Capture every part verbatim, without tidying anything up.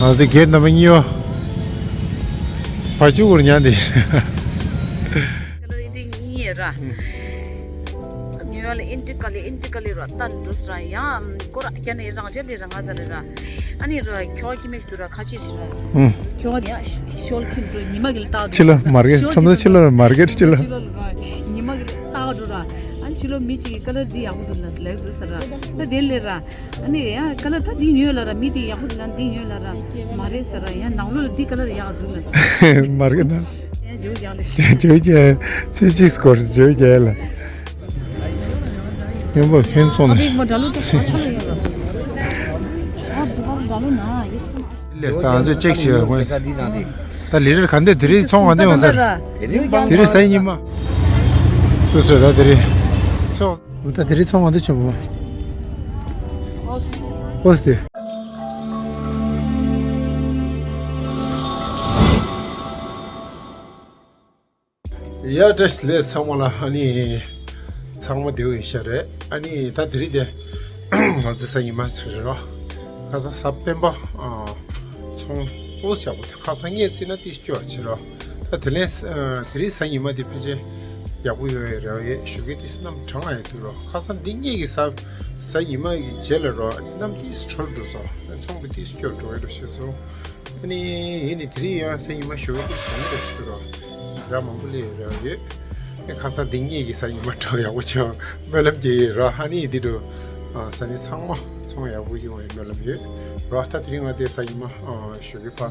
ང་ཚོ་གེ་ཊི་ནམ་བར་གཉིས་པ། བ་ཕྱུགས་སྐོར་ཉག་འདི། ཁ་ལར་ཨིན་ཏི་གཉིས་ར། ཉོ་ཡ་ལ་ཨིན་ཏི་ཀ་ལི་ཨིན་ཏི་ཀ་ལི་ར་ཏན་འགྲོ་ས་ར་ཡང་སྐོར་རྒྱ་ནས་རང་ཅག་ལས་ར་ང་ཟ་ལས་ར། ཨ་ནི་ར་ཁྱོ་ག་ཀི་མེ་ཞིག་ཏུ་ར་ཁ་ཆེ་ཞིག་ར། ཁྱོ་ག་ཡ་ཤོལ་ཁིན་འགྲོ་ཉི་མ་གི་ལ་ཏག་ཕྱི་ལོ་མར་ཀེ་ཊི་ཁྲོམ་ས་ཕྱི་ལོ་མར་ཀེ་ཊི་ཕྱི་ལོ། ཕྱི་ལོ་ཉི་མ་གི་ལ་ཏག་འགྲོ་ར། ཨ་ནི་ཕྱི་ལོ་མི་གཅིག་གི་ཁ་ལར་འདི་ཡག་པོ་འདུག་ལ་ལེགས་འདུག་ས་ར། ད་དེ་ལས་ར། ཨ་ནི་ཡ་ཁ་ལར་ད་འདི་ཉོས་ལ་ར། མི་འདི་ཡག་པོ་འདུག་ན་འདི་ཉོས་ལ་ར། མ་རེད་ས་ར། ཡ་ནང་ལོགས་ལ་འདི་ཁ་ལར་ཡག་འདུག་ལ་ས། མར་ཀེ་ཊི་ན། ཡ་ཇོ་རྒྱག་ལ་ཤི། ཇོ་རྒྱག་ཚེ་གཅིག་སྐོར་ཇོ་རྒྱག་ལ། ཡོང་བ་ཧན་ཚོང་ནས། ཨ་འདི་མ་འདྲ་ལོ་ད་ཁ་ཆ་ལ་ཡོད་ར། ཨ་འདི་མ་འདྲ་ལོ་ན་ཡོད། ལས་ད་ང་ཚོས་ཅེག་བྱེད་པ་དངོས། ད་ལི་རེར་ག་འདྲ་དེ་རིང་ཚོང་ག་འདྲ་ཡོང་ས་རེད། དེ་རིང་གཟའ་ཉི་མ། དུ་སོ་ད་དེ་རིང་ཚོང་། ད་དེ་རིང་ཚོང་ག་འདྲ་བྱུང་བ། ཨོ་སི་ཏེ། ཡ་བཀྲ་ཤིས་བདེ་ལེགས་ཚང་མ་ལ། ཨ་ནི་ཚང་མ་བདེ་པོ་ཡིན་ཤག་རེད། ཨ་ནི་ད་དེ་རིང་དེ་ང་ཚོ་གཟའ་ཉི་མ་ཞིག་རེད་རོ། ཁ་སང་གཟའ་སྤེན་པ་ཨ་ཚོང་ཨོ་ཞག་པོ་དེ་ཁ་སང་ངས་བརྩིས་ན་ཏིས་སྐྱོ་བ་བྱེད་རོ། ད་དེ་ལན་དེ་རིང་གཟའ་ཉི་མ་དེ་ཕལ་ཆེར་ཡག་པོ་ཡོད་ཡོད་རེད་ཡོད་ཞུ་གི་ཏིས་གནམ་གྲང་ཡོད་དུ་རོ། ཁ་སང་འདི་ངས་ཀྱི་གཟའ་གཟའ་ཉི་མ་གི་རྗེས་ལ་རོ། ཨ་ནི་གནམ་ཏིས་དྲོ་འགྲོ་སོང་། ཚོང་པ་ཏིས་སྐྱོ་འགྲོ་ཡོད་རོ་ཞེས་སོང་། ཨ་ནི་ཡིན་ནི་དེ་རིང་ཡང་གཟའ་ཉི་མ་ཞོགས་ཀས་གང་འདྲ་ཞིག་རོ། ར་མང་པོ་ལས་ར་ཡོད། ཨེ་ཁ་སང་འདི་ངེད་ཀྱི་གཟའ་ཉི་མ་འགྲོ་ཡག་པོ་བྱུང་སྨོན་ལམ་རྒྱག་ཡོད་རོ། ཨ་ནི་འདི་འགྲོ་ས་ནི་ཚང་མ་ཚོང་ཡག་པོ་ཡོང་བའི་སྨོན་ལམ་ཡོད་རོ། ད་དེ་རིང་ང་དེ་གཟའ་ཉི་མ་ཞོགས་ཀས་ཕ་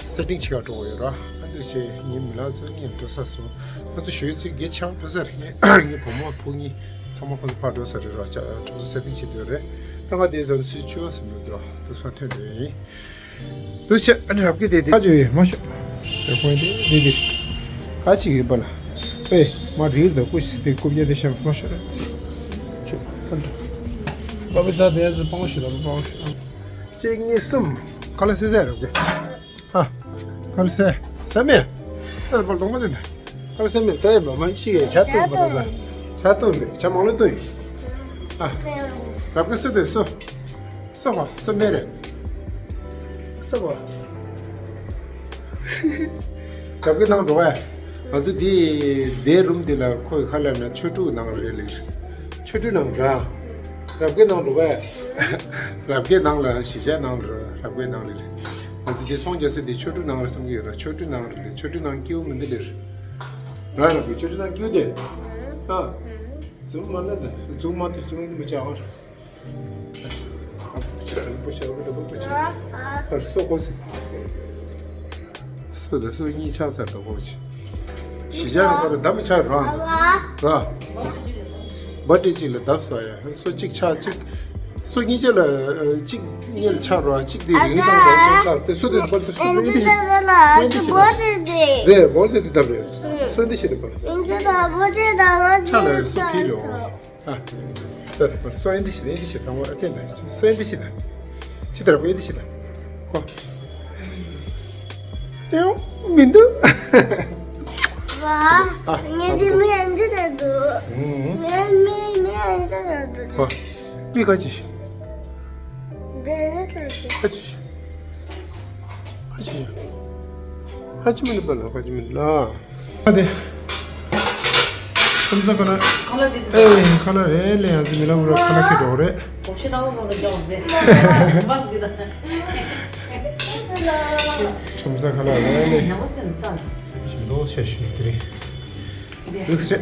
སེ་ཊིང་བྱེད་ག་འགྲོ་གི་ཡོད་རོ། ཨ་འདུག་བྱས་ངའི་མི་ལག་ཚོ་ངས་འགྲོ་ས་སོང་། ང་ཚོ་ཞོགས་ཀས་ཚོད་བརྒྱད་ཆགས་འགྲོ་ས་རེད། ངའི་བུ་མོ་བུ་གཉིས་ཚང་མ་ཁོ་ཚོ་ཕར་འགྲོ་ས་རེད་རོ། ཅ་གྲོང་ས་སེ་ཊིང་བྱེད་འདོད་རེད། ད་ང་དེ་ཚོ་ཚོད་ཆུ་བ་ཟིན་འགྲོ་འདུག་རོ། དུ་སོང་ཐོན་འགྲོ་ཡིན། དུ་ཆེ་ཨ་ནི་རབ་ཀྱི་དེ་དེ་ཁ་ཅོ་ཡེ་མ་ཤོ། དེ་ཁོང་དེ་དེ་དེ་ཁ་ཅིག་ཡོད་པ་ལ། ཨེ་མ་རིར་དུ་ཀུ་ཤི་དེ་ཀུབ་ཡ་དེ་ཤ་མ་ཤོ་ར། ཤོ་ཨ་འདྲ། པ་པི་ཛ་དེ་ཡ་ཟུ་པང་ཤོ་ད་པང་ཤོ། གཅིག་གཉིས་གསུམ། ཁ་ལ་སེ་སེ་རབ་ཀྱི། ཧ། ཁ་ལ་སེ་སེ་མེ། ཨ་པ་ལོང་མ་དེ་འདྲ། ཁ་ལ་སེ་མེ་ཟ་ཡ་མ་མ་ཤི་གེ་ཆ་ཏུ་མ་ཏུ་ལ། ཆ་ཏུ་མེ་ཆ་མང་ལོ་ཏུ་ཡིན། ཨ། རབ་ཀྱི་སུ་དེ་སུ། སོ་བ་སོ་མེ་རེད། སོ་བ། རབ་ཀྱི་ནང་འགྲོ་བས། ང་ཚོ་འདི་འདའི་རུམ་འདི་ལ་ཁོའི་ཁ་ལ་ན་ཆོས་དྲུག་ནང་རེད་ལེགས། ཆོས་དྲུག་ནང་ར། རབ་ཀྱི་ནང་འགྲོ་བས། རབ་ཀྱི་ནང་ལ་གཞིས་ཆགས་ནང་ལ་རབ་ཀྱི་ནང་ལེགས། ང་ཚོ་འདི་ཚོང་རྒྱག་ས་འདི་ཆོས་དྲུག་ནང་རེད་བསམ་གྱི་ཡོད་ར། ཆོས་དྲུག་ནང་རེད་ལེགས། ཆོས་དྲུག་ནང་སྐྱིད་པོ་མི་འདུག་ལེགས། ར་རབ་ཀྱི་ཆོས་དྲུག་ནང་སྐྱིད་པོ་དེ། ཨ། ཙུང་མ་ན་ད། ཙུང་མ་ད་ཙུང་ཡིན་མི་ཆ་ཨ། སོ་ད་སོ་གཉིས་ཆགས་ཚར་ད་གོ་ཆེ། གཞིས་ཆགས་ལ་ཁོ་ར་བདམས་ཆགས་རང་ཚོ་ར། བ་ཏྲི་གཅིག་ལ་བདམས་སོ་ཡ། སོ་གཅིག་ཆགས་གཅིག་སོ་གཉིས་ཆ་ལ་གཅིག་གཉིས་ལ་ཆགས་རོ། གཅིག་དེ་རིང་ཐང་རོ་གཅིག་ཆགས་དེ་སོ་དེ་བར་དུ་སོ་དེ་འདི་ཞིག་རེད། བོ་ཚེ་དེ་བདམས་རེད། སོ་འདི་ཞིག་རེད་པ། ཆགས་ལ་སོ་ཁྱི་ཡོང་། ཨ། ད་ད་པར་སོ་ཨེ་འདི་ཞིག་ཨེ་འདི་ཞིག་དང་བ་ཨ་བསྟན་ད་སོ་ཨེ་འདི་ཞིག་ད། ཅི་ལྟར་བ་ཨེ་འདི་ཞིག་ད། ཁོ། ཏེའོ་མི་འདུག་ཨ། ངས་འདི་མི་ཨེ་འདི་ད་འདུག་ངས་མི་མི་ཨེ་འདི་ད་འདུག་ཁོ། མི་ཁ་ཅི་ཞིག་ཁ་ཅི་ཞིག་ཁ་ཅི་ཞིག་ཁ་ཅི་མི་འདུག་པ་ལ་ཁ་ཅི་མི་འདུག་ལ། ཨ་དེ། ཁམས་ས་ཁ་ལ། ཁ་ལ་དེ། ཨེ་ཁ་ལ་རེད་ལེ། ཡང་ཟི་མི་ལ་མུ་ར་ཁ་ལ་ཁེ་འགྲོ་རེད། གོམས་གཤིས་ནང་ལོགས་ལ་རྒྱག་རེད། མ་ཟི་གི་ད། ཁམས་ས་ཁ་ལ་རེད་ལེ། ཡང་བ་སྟེ་ནི་ཙ་ལ། ཞིམ་མདོག་ཆེ་ཞུ་དེ་རེད། འདུག་སེ།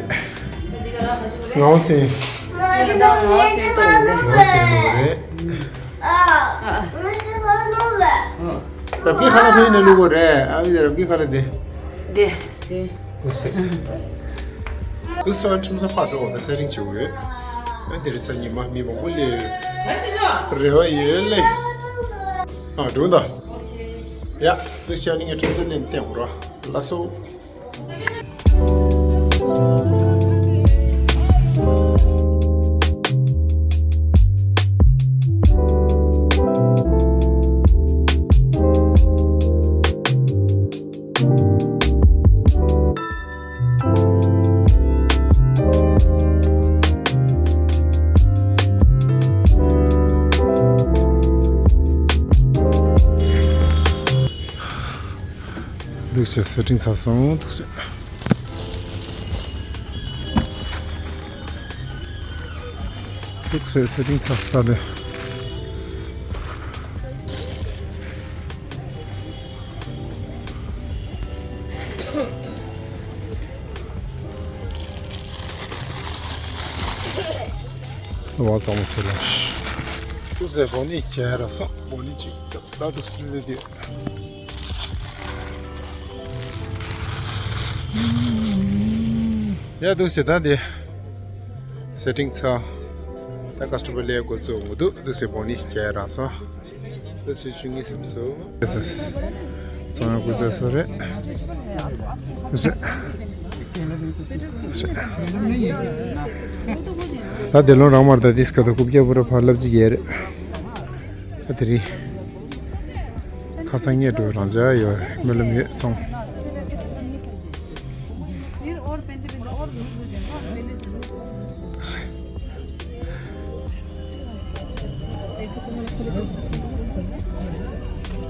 ང་བ་སེ། ཡ་ལ་ད་ང་བ་སེ་ཏོ་རེད། ང་བ་སེ་ནོ་རེད། ཨ། རབ་ཀྱི་ཁ་ལ་ཕེ་ནས་བླུག་གོ་རེད། ཨ་བི་རབ་ཀྱི་ཁ་ལ་དེ། དེ་སི། དེ་སི། དེ་སོ་ཁྲིམས་ས་ཕར་འགྲོ་ད་སེ་ཊིང་བྱེད་དགོས། ཨ་དེ་རེད་ས་ཉི་མ་མི་མང་པོ་ལས། རེ་བ་ཡོད་ལེ། ཨ་འགྲོ་ད། ཡ་དེ་ཤ་ནི་ངས་ཁྲིམས་ས་ནས་བསྟན་དགོས་ར། ལ་སོ། འདུག་སེ་སེ་ཊིང་ཚར་སོང་། འདུག་སེ། འདུག་སེ་སེ་ཊིང་ཚར་སྟེ། བ་ཙམ་སེ་ལ། འདུག་སེ་བོ་ནི་ཅེ་ར་སོང་། བོ་ནི་ཅིག་ད་འདུག་སེ་ལེ་དེ། ཡ་འདུག་སེ་ད་དེ། སེ་ཊིང་ཚར། ད་ཀ་སི་ཊོ་མར་ལས་འགོ་བཙུགས་འོང་འདུག་འདུག་སེ་བོ་ནི་ཅེ་ར་སོང་། ད་ཚོད་བཅུ་གཉིས་ཟིན་སོང་། ཡེ་སི་ཡེ་སི། ཚོང་ཡང་འགོ་བཙུགས་སོང་རེད། ད་དེ་ལོ་རང་མར་ད་དིས་ཀ་ད་རྐུབ་བཀྱག་པོ་ར་ཕར་ལབ་ཅིག་ཡས་རེད། ད་དེ་རིང་ཁ་སང་ཉལ་འགྲོ་རང་འཇགས་ཡོད་རེད། སྨོན་ལམ་ཡོད་ཚོང་།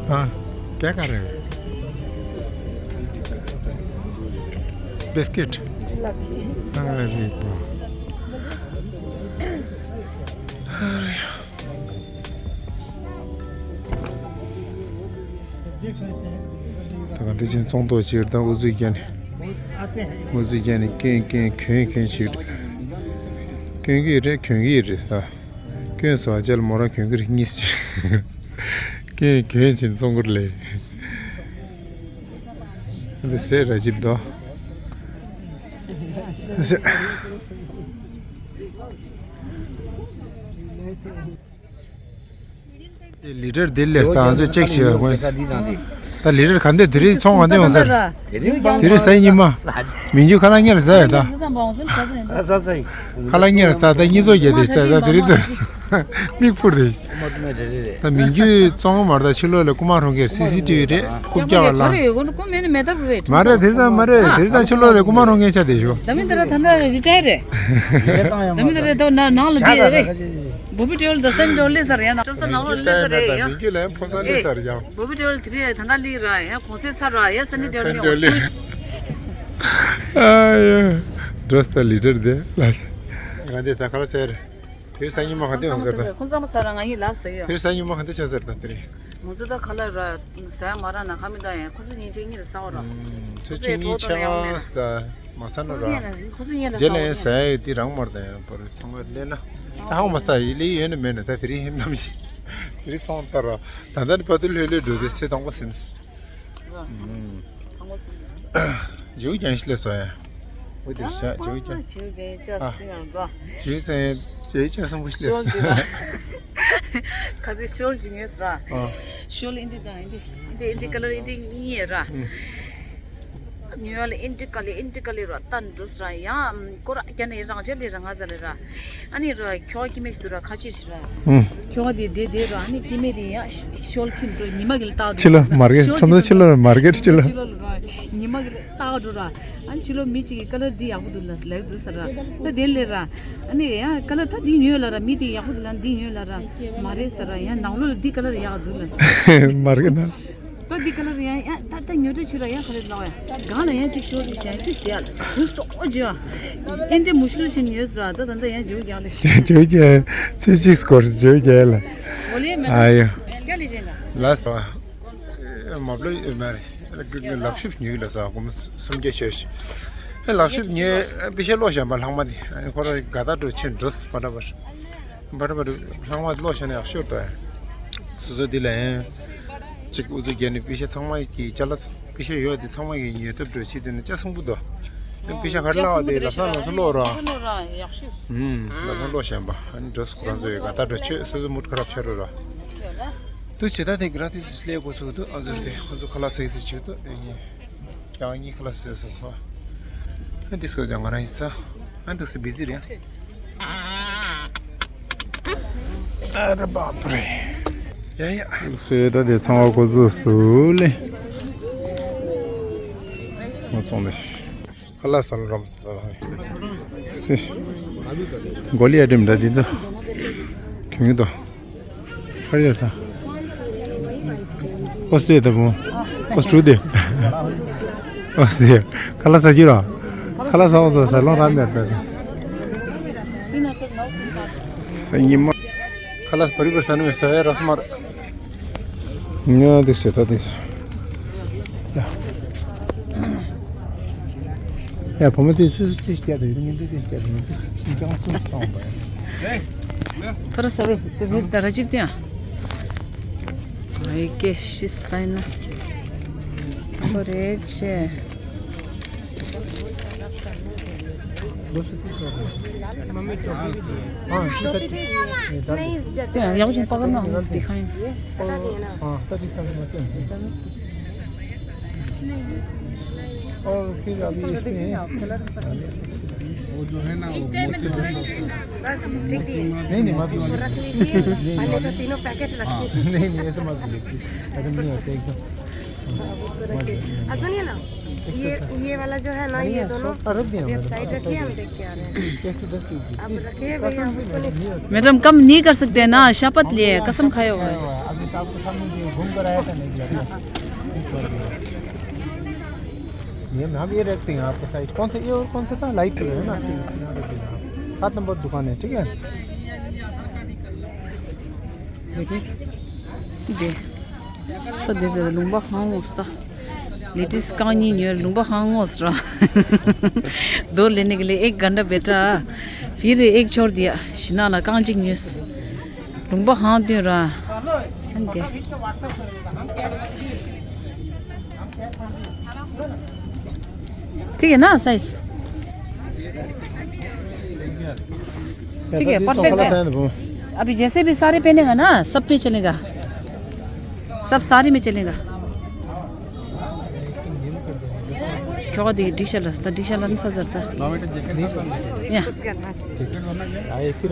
हाँ, क्या खा रहे हो? बिस्किट? अरे वाह। ད་ག་འདི་ཅིག་ཙོང་ཏོག་ཅིག་རེད། ད་འུ་ཚོའི་རྒྱ་ནི། འུ་ཚོའི་རྒྱ་ནི་སྐྱོན་སྐྱོན་གྱོན་གྱོན་ཅིག་རེད། སྐྱོན་གྱི་རེད་གྱོན་གྱི་རེད་ད། སྐྱོན་ཟེར་བ་ཅལ་མོ་རང་གྱོན་གྱི་རེད་གཉིས་ཅིག་སྐྱོན་གྱོན་ཅིག་ཙོང་གུར་ལས། འདི་ཟེར་ར་ཅིབ་དོ། ཟེར། ལི་ཊར་འདི་ལས་ད་ང་ཚོས་ཅེག་བྱེད་པ་དགོས། ད་ལི་ཊར་ག་འདི་དེ་རིང་ཚོང་ག་འདི་ཡོང་ཟེར། དེ་རིང་ཟ་ཉི་མ། མི་རྒྱུ་ཁ་ལག་གཉེར་ཟ་ཡ་ད། ཁ་ལག་གཉེར་ཟ་ད་གཉིས་ཚོགས་རྒྱལ་དེ་ད་ད་དེ་རིང་ད། མིག་ཕུར་དེ། ད་མི་རྒྱུ་ཚོང་མར་ད་ཕྱི་ལོགས་ལ་རྐུ་མ་རོང་གེར་སི་སི་ཊི་བི་རེད། རྐུབ་བཀྱག་པ་ལ། མ་རེད་དེ་ཚང་མ་རེད། དེ་ཚང་ཕྱི་ལོགས་ལ་རྐུ་མ་རོང་གེར་ཆ་དེ་ཞོ། ད་མི་འདི་ར་ད་ད་རི་ཊ་ཡར་རེད། ད་མི་འདི་ར་ད་ནང་ལ་དེ་རེད། བོ་བི་ཊོལ་དང་སན་ཊོལ་ལས་སར་ཡང་ན། ཊོལ་སར་ནང་ལོགས་ལས་སར་རེད་ཡ། མི་རྒྱུ་ལ་ཡང་ཕོ་སར་ལས་སར་ཡང་། བོ་བི་ཊོལ་དེ་རེད། ད་ད་ལི་ར་ཡང་གོང་སེ་ཚར་ར་ཡ་སན་ཊོལ་ལས། ཨ་ཡ། འགྲོ་སྟ་ལི་ཊར་དེ་ལ། ང་དེ་ད་ཁ་ལ་སེར། དེ་ཟ་ཉི་མ་ག་དེ་ཡོང་ཟེར་ད། ཁོང་ཚང་མ་ཟ་ར་ང་ཡི་ལ་ཟ་ཡ། དེ་ཟ་ཉི་མ་ག་དེ་ཆ་ཟེར་ད་དེ་རེད། ང་ཚོ་ད་ཁ་ལ་ར་ཟ་ཡ་མ་ར་ན་ཁ་མི་ད་ཡ། ཁོང་ཚོ་ཉིན་གཅིག་གཉིས་ལ་ཟ་བ་ར། ཚོད་ཅིག་གཉིས་ཆ་ཡོང་ནས་ད་མ་ཟ་ན་ར། ཁོང་ཚོ་ཉིན་ལ་ཟ་བ་ར། ཟ་ཡ་དེ་རང་མར་ད་ཡ་པར་ཚང་མ་ལས་ན། ད་ཧང་མ་ཟ་ཡི་ལི་ཡོད་ནི་མེད་ནི་ད་དེ་རིང་ཧེ་ནམ་ཞིག་དེ་རིང་སོང་ད་ར། ད་ད་ནི་པ་ཏུ་ལྷོད་ལྷོད་འགྲོ་དེ་སེ་དང་པོ་སེམས། ཇིའུ་ཀྱང་ཤི་ལེ་སོ་ཡ། འོ་དེ་ཤ་ཇིའུ་ཀྱང་། ཇིའུ་ཀྱང་ཅག་སྲིང་ཡང་འགྲོ། ཇིའུ་ཙན་ཇིའུ་ཅག་སྲིང་པོ་ཤི་ལེ་སོ། ཁ་ཚི་ཤོལ་ཇི་ངེས་ར། ཤོལ་ཨིན་དི་དང་ཨིན་དི་ཨིན་དི་ཨིན་དི་ཀ་ལར་ཨིན་དི་གཉིས་ར། ཉུ་ཡོག་ལ་ཨིན་དི་ཀ་ལི་ཨིན་དི་ཀ་ལི་ར་ཏན་འགྲོ་སྲ་ཡང་ཀོ་ར་ཀྱ་ནི་རང་ཅག་ལི་ར་ང་ཟ་ལི་ར། ཨ་ནི་ར་ཁྱོ་ཀི་མེ་ཤི་དུ་ར་ཁ་ཆེ་ཤི་ར། ཁྱོ་དེ་དེ་དེ་ར་ཨ་ནི་ཀི་མེ་དེ་ཡ་ཤོལ་ཁྱིམ་དུ་ཉི་མ་གི་ལ་ཏག་ཆི་ལོ་མར་གེ་ཁྲོམ་ས་ཆི་ལོ་མར་གེ་ཆི་ལོ། ཉི་མ་གི་ལ་ཏག་འགྲོ་ར། ཨ་ནི་ཆི་ལོ་མི་གཅིག་གི་ཀ་ལར་འདི་ཡག་པོ་འདུག་ལ་ལེགས་འདུག་ཟེར་ར། ད་དེ་ལས་ར། ཨ་ནི་ཡ་ཀ་ལར་ད་འདི་ཉོས་ལ་ར། མི་དེ་ཡག་པོ་འདུག་ལ་འདི་ཉོས་ལ་ར། མ་རེད་ཟེར་ར། ཡ་ནང་ལོགས་ལ་འདི་ཀ་ལར་ཡག་འདུག་ལ་ཟེར། མར་གེ་ན། ད་འདི་ཀ་ལར་ཡང་ཡང་ད་ད་ཉོ་སྤྲོད་བྱེད་ར་ཡང་ག་རེ་ལོག་ཡ། གང་ལ་ཡང་ཅིག་ཤོར་ཏེ་བཞག་ཡ་ཏིས་དེ་ཡ་ལ་ཟེར་ཏོ་ཨོ་ཇོ། ཨིན་དེ་མུ་ཤི་ལ་ཞིག་ཉོས་ཟེར་ར། ད་ད་ད་ཡང་ཇོ་རྒྱག་ལ་ཞིག་ཇོ་རྒྱག་ཚེ་གཅིག་སྐོར་ཇོ་རྒྱག་ལ། ཨོ་ལེ་མེ་ཨ་ཡ། ཀྱ་ལི་ཅན་ད། ལ་སོ། མ་བློ་མ་རེད། ལག་ཤུབས་ཉོས་ལ་ཟ་སྒོར་མོ་སུམ་བརྒྱ་ཤོད་ཤིག་ལག་ཤུབས་ཉོས་པི་ཤ་ལོ་ཞན་པ་ལྷག་མ་དེ་ཁོ་ར་ག་ད་འགྲོ་ཆེན་འགྲོ་སི་པ་འདྲ་པ། བར་བར་ལྷག་མ་ལོ་ཤ་ནས་ཡག་ཤོས་དོ། སོ་སོ་འདི་ལ་ཡང་གཅིག་ཨུ་ཚུགས་རྒྱག་ནས་པི་ཤ་ཚང་མ་གི་ཅ་ལག་པི་ཤ་ཡོད་དེ་ཚང་མ་གི་ཉོས་ཐབས་འགྲོ་ཆེད་དེ་ནི་ཅ་སང་པོ་དོ། པི་ཤ་གར་ལ་བ་དེ་ལ་ས་ལ་ས་ལོ་ར། ལ་ས་ལོ་ཤན་པ་ཨ་ནི་འགྲོ་སྐོར་ཚོ་ཡོད་ག་ད་འགྲོ་ཆོས་སོ་སོ་མུ་ཁ་རབ་ཆ་རུ་ར། དུ་ཇི་ད་དེ་གི་ར་དེ་སི་ལེ་གོ་ཚུགས་དུ་ཨ་ཛར་དེ་ཁོ་ཚོ་ཁ་ལག་ཟེ་ཟེ་ཆུ་དུ་དེ་ཉིན། ཀྱང་གཉིས་ཁ་ལག་ཟེར་སོང་ཁོ། ཨ་འདི་སྐོར་ཀྱང་ང་རང་ཡིན་ས། ཨ་འདུག་སེ་བི་ཟི་རེད། ཨ་རེ་བཱ་པ་རེ། ཡ་ཡ། སོས་ད་དེ་ཚང་བ་ཁོ་ཚོ་སུ་ལེ། ངོ་ཚོང་ལེ་ཤི། ཁ་ལག་ཟ་ལ་རམ་ཟ་ལ་ལ། གོ་ལི་ཨ་དྲིམ་འདྲ་འདི་དུ། གྱོང་གི་དོ། ཧ་ཡ་ད། ཨོ་སྟེ་ད་བོ། ཨོ་སྟྲུ་དེ། ཨོ་སྟེ། ཁ་ལག་ཟ་རྒྱུ་ར། ཁ་ལག་ཟ་འོང་ཟ་ཟ་ལོང་ར་མེད་ད། ས་ཉི་མ། ཁ་ལག་བ་རི་བར་ཟ་ནི་མེད་ཟ་ཡ་ར་སོ་མར། ཉ་དེ་ཟེ་ད་དེ། ཡ། ཡ་བུ་མོ་དེ་སུ་སུ་ཅི་ཞིག་རྒྱག་དང་ཡོད་ངན་དེ་ཅི་ཞིག་རྒྱག་དང་ཡོད་དེ་སུ་ཤིན་ཅང་སུ་སོང་བ་ཡ། ཐོ་ར་ས་བེ་དེ་བེ་ད་ར་ཅིབ་དེ་ཡ། ཨའི་ཀེ་ཤི་སྟ་ཡིན་ན། ཁོ་རེ་ཆེ། हाँ, ठीक है। नहीं, जज ཡག་པོ་བྱུང་། པ་ག་ན་འདི་ཁ་ཡིན། पता नहीं है ना। हाँ, पच्चीस साल की मत है। और फिर अभी इसमें वो जो है ना, वो बस, ठीक है। नहीं, नहीं, मत इसको रख लीजिए। नहीं, पहले तो तीनों पैकेट रख लीजिए। नहीं, नहीं, ऐसा मत लीजिए। ऐसा नहीं होता एकदम। हाँ, वो तो रखिए। आ, सुनिए ना, ये, ये वाला जो है ना, ये दोनों, ये साइड रखिए, हम देख के आ रहे हैं। एक सौ दस रुपये। अब रखिए भैया, हम उसको नहीं मैडम, कम नहीं कर सकते ना, शपथ लिए, कसम खाए हुए हैं। अभी साहब को सामने जो घूम कर आया था ना, ये हम ये रखते हैं आपके साइड। कौन सा, ये और कौन सा था? लाइट कलर है ना, सात नंबर दुकान है, ठीक है। देखिए। ད་འདི་འདི་ལུང་པ་ཧང་ངོ་སི་ད། ལི་ཏིས་རྐང་གཉིས་ཉོས། ལུང་པ་ཧང་ངོ་སི་ར། दो लेने के लिए एक घंटा बैठा। फिर एक छोड़ दिया। ཤི་ན་ལ་རྐང་གཅིག་ཉོས། ལུང་པ་ཧང་དུས་ར། ཨན་དེ། ठीक है ना साइज? ठीक है, परफेक्ट है। अभी जैसे भी साड़ी पहनेगा ना, सब में चलेगा, सब साड़ी में चलेगा। ཁྱོད་དེ་སྒྲིག་ཤ་ལ་ད་སྒྲིག་ཤ་ལ་ནི་ས་ཟར་ད། ཡ། ཡ་ཕུ་ད་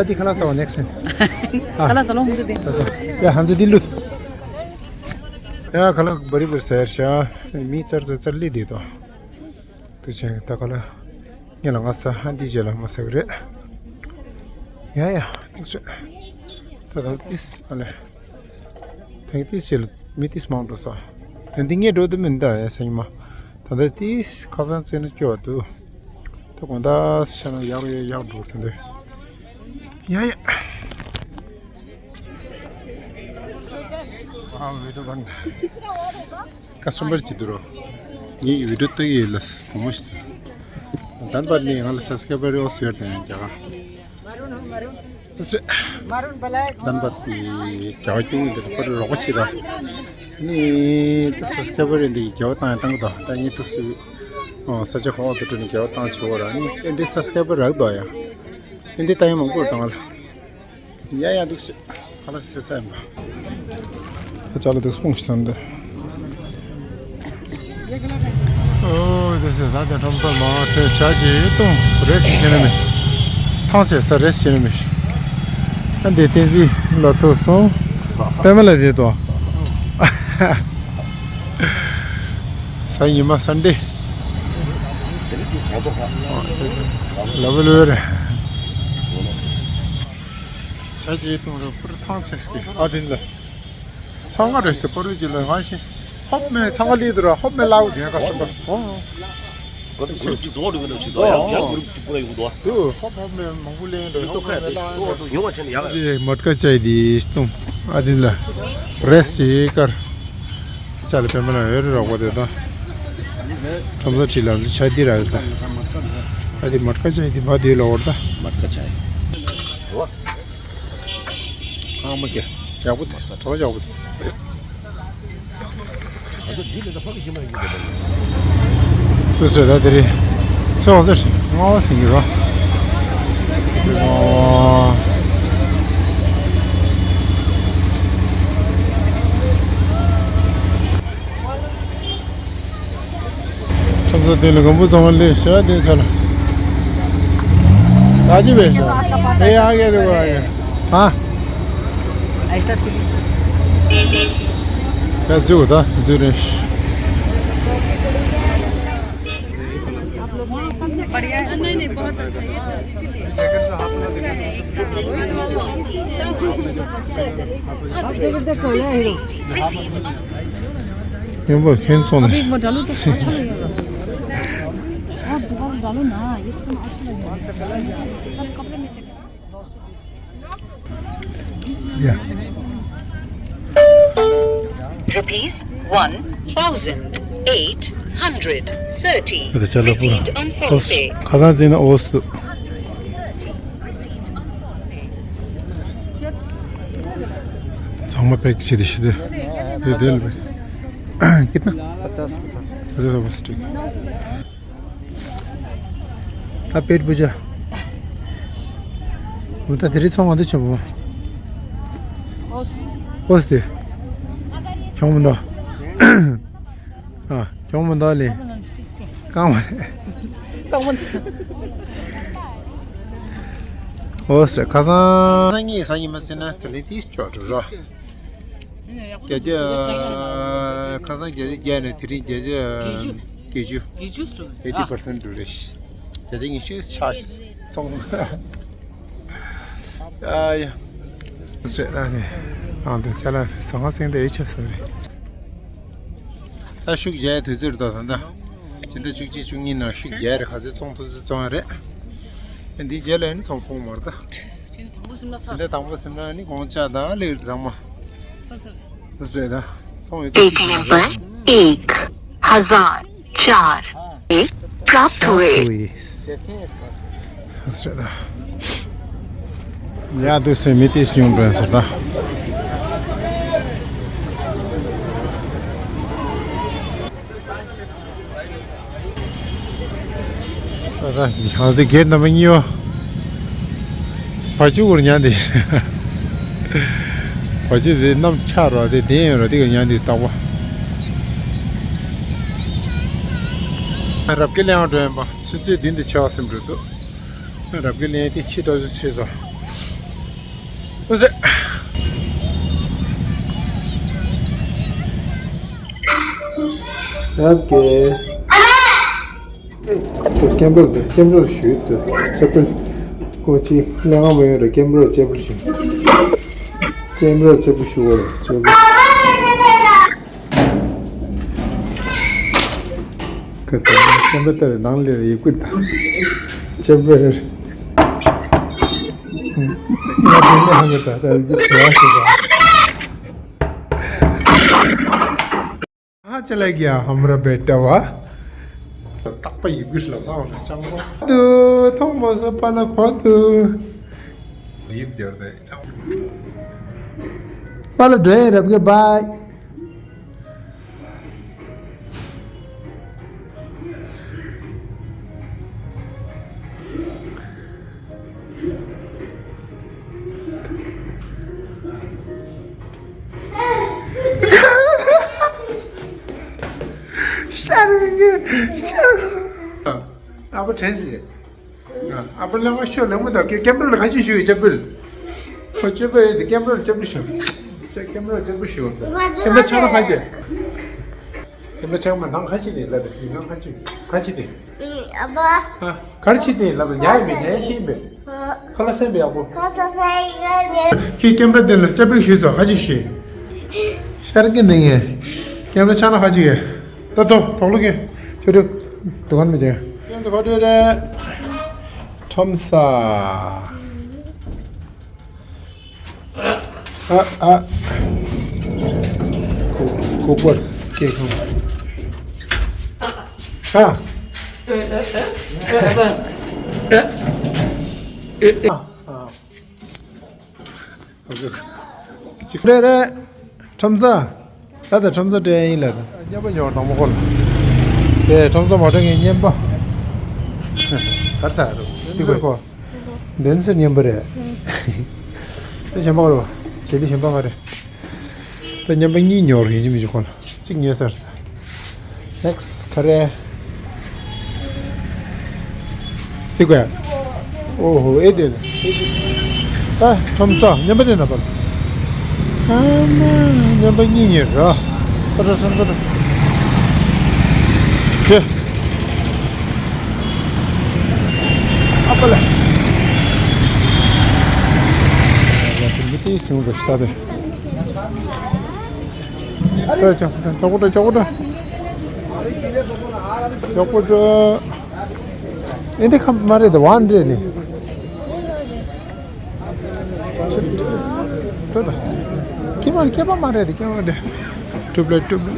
དེ་ཁ་ལག་ཟ་བ་ནེགསི་ཊ། ཁ་ལག་ཟ་ལོ་ཧུང་དུ་དེ། ཡ་ཧན་ཛི་དི་ལུ། ཡ་ཁ་ལག་བ་རི་བར་ཟེར་ཤ། མི་ཙར་ཙར་ཙར་ལི་དེ་དོ། དུ་ཆེན་ད་ཁ་ལག་ངེད་ལ་ང་ས་ཧན་དི་རྗེས་ལ་མ་ཟེར་གི་རེད། ཡ་ཡ་ཐེངས་རེད། ད་ད་ཏིས་ཨ་ལེ། ཐེངས་ཏིས་རྗེས་ལ་མི་ཏིས་མང་འགྲོ་ས། ད་འདི་ངས་འགྲོ་དུ་མིན་ད་ཡ་སེང་མ། ད་ད་ཏིས་ཁ་སང་བཙལ་ན་སྐྱོ་བ་འདུག་ད་དགོང་དག་ཤ་ན་ཡག་ཡོད་ཡག་འགྲོ་ད་འདོད། ཡ་ཡ། ཨ་བི་ཌིའོ་བན། ཀ་སི་ཊོ་མར་ཅིག་འདུག་རོ། ངའི་བི་ཌིའོ་ལྟ་གི་ཡོད་ལ་བུ་མོ་ཞིག་དང་། དམ་པ་ནི་ང་ལ་སབ་སི་ཀ་རའི་བར་ཡོད་ཟེར་དང་རྒྱ་གར། དམ་པ་དེ་རྒྱ་གར་སྐྱོང་གི་འདིར་པར་རོགས་ཆེ་ར། ནི་སབ་སི་ཀ་རའི་འདི་རྒྱ་བ་བཏང་ཡང་བཏང་གི་འདུག་ད་ངས་དུ་སུ་ས་ཆ་ཁོག་ཏུ་འགྲོ་ནས་རྒྱ་བ་བཏང་ཆོག་ར། ནི་ཨེ་འདི་སབ་སི་ཀ་ར་རག་འདུག་ཡ། ཨེ་འདི་ད་ཡང་མང་པོ་བཏང་ལ། ཡ་ཡ་འདུག་ཤི། ཁ་ལག་ཟས་ས་ཡིན་པ། ད་ཅ་ལག་འདུག་སྤུངས་ཤི་ས་འདི། ཨོ་དེ་ཟེར་ད་དེ་ཁྲོམ་ས་མ་ཁྲོད་ཆ་ཅི་གཏོང་རེ་ཞིག་བྱེད་ནི་མེད། ཐང་ཆད་ས་རེ་ཞིག་བྱེད་ནི་མེད། ཨ་འདི་བསྟན་འཛིན་ལ་ཐུག་སོང་། པད་མ་ལ་དེ་དོ། ས་ཉི་མ་སན་ཌེ། ལ་བུ་ལུ་རེ། ཆ་ཅི་གཏོང་རེ་པུར་ཐང་ཆད་སྐྱེ་ཨ་དིན་ལ། ཚང་ང་རེ་ཞིག་པོ་རུ་ཅི་ལ་ང་ཞིག་ཧོབ་མེ་ཚང་ང་ལི་དུ་ར་ཧོབ་མེ་ལའུ་དེ་ག་སོང་པ། ཨོ། གོ་ཏི་གུ་རུབ་ཅིག་རྫོགས་འགྲོ་གི་འདུག་ཅིག་འདུག་ཡང་ཡང་གུ་རུབ་ཅིག་པུ་ར་ཡོང་གི་འདུག་དུ་ཧོབ་ཧོབ་མེ་མང་པོ་ལེན་འགྲོ་ཡོང་ཧོབ་མེ་ལའུ་ཡོང་ཡོང་བ་ཆེ་ནི་ཡག་རེད། མོད་ཀ་ཅའི་དི་སྟུང་ཨ་དིན་ལ་རེས་ཅི་ཀར་ཅ་ལ་པེ་མ་ན་ཡོད་རེད་རོགས་པ་དེ་དང་། ཁྲོམ་ས་ཁྲི་ལ་ཆ་དི་ར་རེད་ད། ཨ་དི་མོད་ཀ་ཅའི་དི་མ་དི་ལ་འོར་ད། མོད་ཀ་ཅའི། ཨ་མ་ཀེ། ཡག་པོ་འདུག་ཚོ་ཡག་པོ་འདུག་དུ་སེ་ད་དེ་རེད། ཚོ་ཟེར་ང་བ་སེང་གི་རོ། ཁྲོམ་ས་དེ་ལ་སྒམ་པོ་ཚང་མ་ལས་ཤ་དེ་ཆ་ལ། ད་ཅི་བས་ཤ། ཨེ་ཨ་གེ་དེ་གོ་ཨ་གེ། ཧ། ऐसा सिर्फ ད་ཛུ་ད་ཛུ་རེ་ཤ། नहीं, नहीं, बहुत अच्छा, ये तो इसीलिए। अच्छा है, एकदम। आप देखो ना, हीरो। ཡོང་པ་ཁྱོད་ཚོ་ནས། अभी वो डालो तो अच्छा लगेगा। और दोबारा डालो ना, ये तो तुम अच्छा लगेगा। सब कपड़े में check. Yeah. Rupees one thousand eight hundred thirty. Received on PhonePe. ཁ་སང་ཟིན་ན་ཨོ་སུ། ཚང་མ་པེག་བྱེད་དེ་ཤི་དེ། དེ་དེ་ལ་ཀིཏ་ན། पचास पचास। पचास रुपये स्टिक। ད་པེད་བུ་ཇ། འོ་ད་དེ་རིང་ཚོང་ག་འདི་ཆོག་པོ། ཨོས། ཨོས་དེ། ཆོང་མི་འདུག་ཨ། ཆོང་མི་འདུག་ལེ། རྐང་མ་རེད། རྐང་མ་འདི། ཨོས་རེད། ཁ་སང་སང་ཉིན་སང་ཉིན་མ་ཟིན་ན་དེ་ལས་ཏིས་ཆོག་འགྲོ་རོགས། བརྒྱ་ཆ། ཁ་སང་བརྒྱ་ཆ་བརྒྱ་ནས་དེ་རིང་བརྒྱ་ཆ་བརྒྱད་ཅུ། བརྒྱད་ཅུ། བརྒྱད་ཅུ་སྤྲོད། eighty percent འགྲོ་རེད། བརྒྱ་ཆ་ཉི་ཤུ་ཆག་སོང་། ཨ་ཡ། རེད་ད་ནི། ཨང་དུ་ཅ་ལག་ཟ་ཁང་སེང་དེ་ཡོད་ཆ་ས་རེད། ད་ཤུགས་རྒྱག་དུས་ཚོད་རེད་ད་ད། སྤྱི་ཟླ་བཅུ་གཅིག་བཅུ་གཉིས་ནང་ཤུགས་རྒྱག་རེད། ག་ཚོད་བཙོང་ཐུབ་ཚོད་བཙོང་ཡ་རེད། འདི་རྗེས་ལ་ནི་ཚོང་ཁོངས་མར་ད། དང་པོ་སེམས་ན་ཚ། དང་པོ་སེམས་ན་ནི་དགོང་ལྕགས་དང་ལེགས་བཟང་མ། ཚ་ཚ། དུས་རེད་ད། ཚོང་ཡོད་དུས། Gate number एक हज़ार चार प्राप्त हुए। དུས་རེད་ད། ཡ་དུས་སེ་མི་ཏིས་ཉུང་དྲན་ཟེར་ད། ད་ད་ཧང་སི་གེ་ནམ་གཉིས་པ། བ་ཕྱུགས་སྐོར་ཉན་དེ། བ་ཕྱུགས་དེ་གནམ་ཆག་རོ་དེ་བདེན་ཡོད་རོ་དེ་ག་ཉན་དེ་རྟག་པ། རབ་དགའི་གླེང་བ་འགྲོ་ཡིན་པ་ཆུ་ཚོད་བདུན་དུ་ཆེ་བ་སེམས་འགྲོ་འདུག་རབ་དགའི་གླེང་དེ་ཕྱི་དྲག་ཆུ་ཚོད་ས། ཨོ་ཟེ། རབ་དགའི། ཀེམ་རལ་དེ་ཀེམ་རལ་ཞུས་དུ་ཅེ་པུལ། ཀོ་ཅི་ལེ་ང་མ་ཡོད་ར་ཀེམ་རལ་ཅེ་པུལ་ཞུ། ཀེམ་རལ་ཅེ་པུལ་ཞུ་བ་ར་ཅེ་པུལ། ཀ་ཏི་ཀེམ་རལ་ལྟ་བའི་ནང་ལས་ཡི་གུར་དང་ཅེ་པུལ། ང་དེ་ནས་ཧང་གི་ད་ད་ཡི་གུར་བྱེད་ཡ་ཞུ་བ། हाँ चला गया हमारा बेटा हुआ। तक पे ये भी लगा और चंगो। तू तो मजा पाला खो तू। लीप दे दे। पाला ड्राई रब के बाय। ཤར་བའི་ཤར། ཨ་ཕ་དྲན་སི། ཨ་ཕ་ལ་མ་ཤོ་ལ་མ་ད་ཀེ་ཀེམ་ར་ལ་ཁ་ཅིག་ཤོ་ཡི་ཅབ་བིལ། ཁོ་ཅབ་བིལ་དེ་ཀེམ་ར་ལ་ཅབ་བིལ་ཤོ། ཅེ་ཀེམ་ར་ལ་ཅབ་བིལ་ཤོ། ཀེམ་ར་ཆག་ན་ཁ་ཅིག་ཀེམ་ར་ཆག་མ་ནང་ཁ་ཅིག་དེ་ལ་དེ་ནང་ཁ་ཅིག་ཁ་ཅིག་དེ། ཨ་ཕ། ཨ། གར་ཆི་དེ་ལབ་ཉ་ཡི་མེད་ཉ་ཡི་ཆི་ཡིན་པས། ཁ་ལ་སེམས་པའི་ཡག་པོ། ཁ་ས་ས་ཡི་ག་ཉེ། ཁྱེད་ཀེམ་ར་དེ་ལ་ཅབ་པིག་ཞུས་ཚོ་ཁ་ཅིག་ཞུས། ཤར་གི་ནི་ངས། ཀེམ་ར་ཆག་ན་ཁ་ཅིག་གས། ད་དོ་དོག་ལུ་གི། ཆུ་ཕྲུག་དུ་ག་ནི་མི་བྱེད། ཡོན་ཚོ་གོ་ཏྲི་རེད། ཁྲོམ་ས། ཨ་ཨ། ཁོ་ཁོ་པར་སྐྱེ་ཁམས། ཨ། ཨ་ཨ། ཅིག་རེ་རེ། ཁྲོམ་ས། ད་ལྟ་ཁྲོམ་ས་སྤྲད་ཡིན་ལ། མཉམ་པ་ཉོ་དང་པོ་ཁོ་ལ། དེ་ཁྲོམ་ས་མ་སྤྲད་ངས་མཉམ་པ། གར་ས་རུ། ཏི་གོ་ཁོ། འདོན་སེར་མཉམ་པ་རེད། དེ་གཞན་པ་རུ། ཞེ་དི་གཞན་པ་མ་རེད། ད་མཉམ་པ་གཉིས་ཉོ་རེད་ཡིན་མི་ཅིག་ཁོ་ལ། གཅིག་ཉོས་ཟེར། ནེགསི་ག་རེ། དེ་གོ་ཡ། ཨོ་ཧོ་ཨེ་དེ་ནི། ད་ཁྲོམ་ས་མཉམ་པ་དེ་ན་པ། ཨ་མ་མཉམ་པ་གཉིས་ཉོས་ར། ཨ་ཁྲོ་ཁྲོམ་ས་ར། ཁེ། ཨ་པ་ལ། མི་དེ་སུང་ར་ཤ་དེ། ཨེ་ཅོ་ཅོག་པོ་ཅོག་པོ་ཅོག་པོ་ཅོག་པོ་ཅོག་པོ་ཅོ། ཨེ་འདི་ཁ་མ་རེད་དེ་ཝན་རེད་ནི། ཁྱེད་ད་ཁྱེད་མ་ཁྱེད་པ་མ་རེད་དེ་ཁྱེད་མ་རེད། ཊུབ་ལའེ་ཊུབ་ལའེ།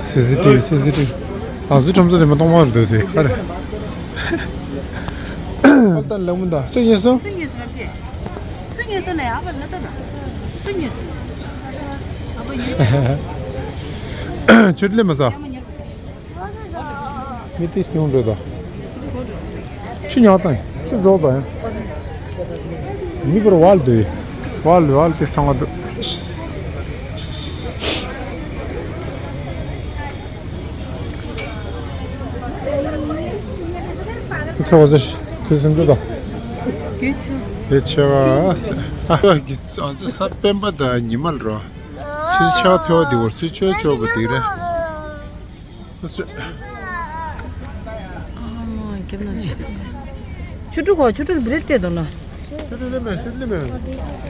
སི་སི་ཊི་བི་སི་སི་ཊི་བི། ཨ་ཟི་ཁྲོམ་ས་དེ་མ་གཏོང་བར་སྡོད་དེ་ཁ་རེ། ཨ་ད་ལ་མུ་ད་སུ་ཉེ་སོང་། སུ་ཉེ་སོང་ལ་ཡག་པ་ལ་ད་ད། སུ་ཉེ་སོང་། ཨ་པ་ཉེ་སོང་། ཆུ་ལེ་མ་ས། མི་ཏིས་ཉུང་འགྲོ་ད། ཆུ་ཉག་དང་ཆུ་རྫོགས་དང་། མི་བར་ཝལ་དུ་ཝལ་ཝལ་དེ་སང་བ་དུ། ཚོགས་ཚོགས་དུས་ཟིན་འགྲོ་ད། དེ་ཆེ་བ་ཨ་ཀི་ས་སྤེན་པ་དང་ཉི་མ་ལ་རོ། ཚུལ་ཆགས་ཐོས་དེ་བར་ཚུལ་ཆོས་ཆོག་པ་དེ་རེད། ཆུ་ཕྲུག་གོ་ཆུ་ཕྲུག་བི་རེད་སྤྲད་འདུག་ན། ཆུ་ཕྲུག་ལེ་མེ་ཆུ་ཕྲུག་ལེ་མེ།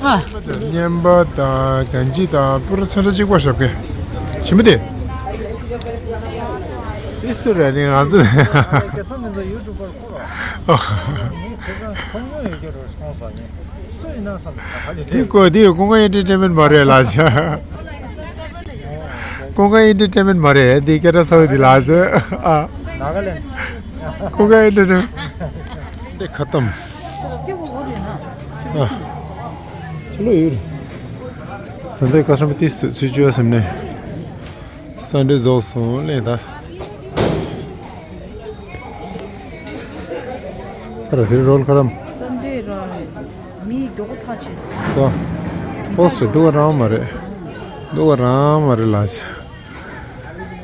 ཨ། སྙན་པ་དང་གན་ཇི་དང་པུ་ར་ཚོན་ཁྲ་གཅིག་པ་ཞབས་ཀྱི་ཞིམ་པོ་དེ། དེ་སུ་རེད་ནི་ང་ཚོ། སྐལ་བཟང་མིན་ཚོ་ཡུ་ཊུབ་པར་ཁོ་ར། ཨ། ངས་ཁྱེད་ཚོ་མཐོང་མྱོང་ཡོད་ཀྱི་རེད་སོང་ས་ནི། སུ་ཡིན་ན་བསམ་ད་ཧ་ལས་དེ་ཀོ་དེ་ཀུན་དགའ་ཨེན་ཊར་ཊེན་མེན་མ་རེད་ལགས་ཆ། ཀུན་དགའ་ཨེན་ཊར་ཊེན་མེན་མ་རེད་དེ་སྐད་གྲགས་ཚ་བོ་དེ་ལགས་ཆ། ཨ། ནཱ་ག་ལེན། ཀུན་དགའ་ཨེན་ཊར་ཊེན་མེན། འདི་ཁ་ཏམ། ཨ། ཕྱི་ལོགས་ཡོད་རེད། ད་ལྟའི་ཀ་སི་ཊ་མར་ཏིས་ཚུལ་བཅོས་ཟེར་ནས། སན་ཌེ་རྫོགས་སོང་ལས་ད། ཁ་ར་དེ་རོལ་ཁ་རམ། སན་ཌེ་ར་མི་མགྱོགས་པོ་ཐག་ཆོད་སོང་། ཨོ་སི་འདུག་ག་རང་མ་རེད། འདུག་ག་རང་མ་རེད་ལགས་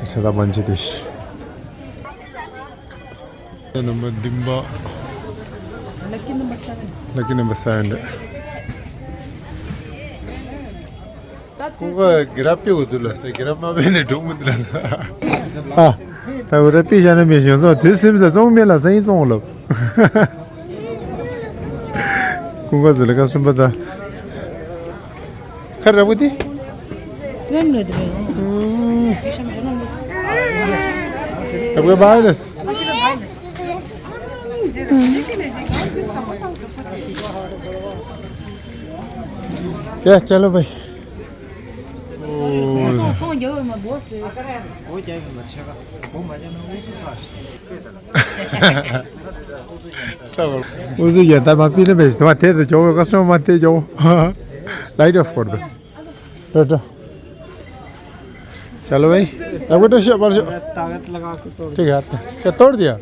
ཆ། ད་བན་ཆེ་དེ་ཤི། ནམ་བར་བདུན་པ། Lucky number seven. Lucky number seven རེད། ད་ཁོ་ཚོས་ག་གི་རབ་སྤེལ་འོ་དུ་ལ་ས་གི་རབ་མ་སྤེལ་ནས་འགྲོ་མི་འདུག་ལ་ས། ཨ། ད་འོ་ད་སྤེལ་བཞག་ན་མི་ཞོན་སོང་དུས་སེམས་ས་བཙོང་མེད་ལ་ས་ཡིན་བཙོང་ལབ། ཀུན་དགའ་ཚོ་ལ་ཁ་གསུམ་པ་ད། ཁ་ར་བུ་དེ། སི་ལེམ་ལ་དེ་རེད། ཨུམ། ར་བུ་བ་ཡོ་ལེས། ཡ་ཅ་ལོ་བའི། ཨོ། སོང་སོང་རྒྱག་ར་མ་བོ་སི། སྒོ་རྒྱག་གི་མ་ཆེ་ག་སྒོ་མ་རྒྱག་ན་ཨུ་ཚུགས་ས་ཞིག་སྐད་དང་། ཨུ་ཚུགས་ཡ་ད་མ་པི་ན་བེ་ཞི་ད་མ་དེ་དུ་ཇོ་བོ་ཀ་སོང་མ་དེ་ཇོ་བོ། ལའི་ཊི་ཨོཕ་སྐོར་དུ། རེད་དོ། ཅ་ལོ་བའི། ད་གོ་ཏོ་ཤོད་པར་ཤོད། ཏིག་ཧ་ད་ཤ་གཏོར་དེ་ཡ།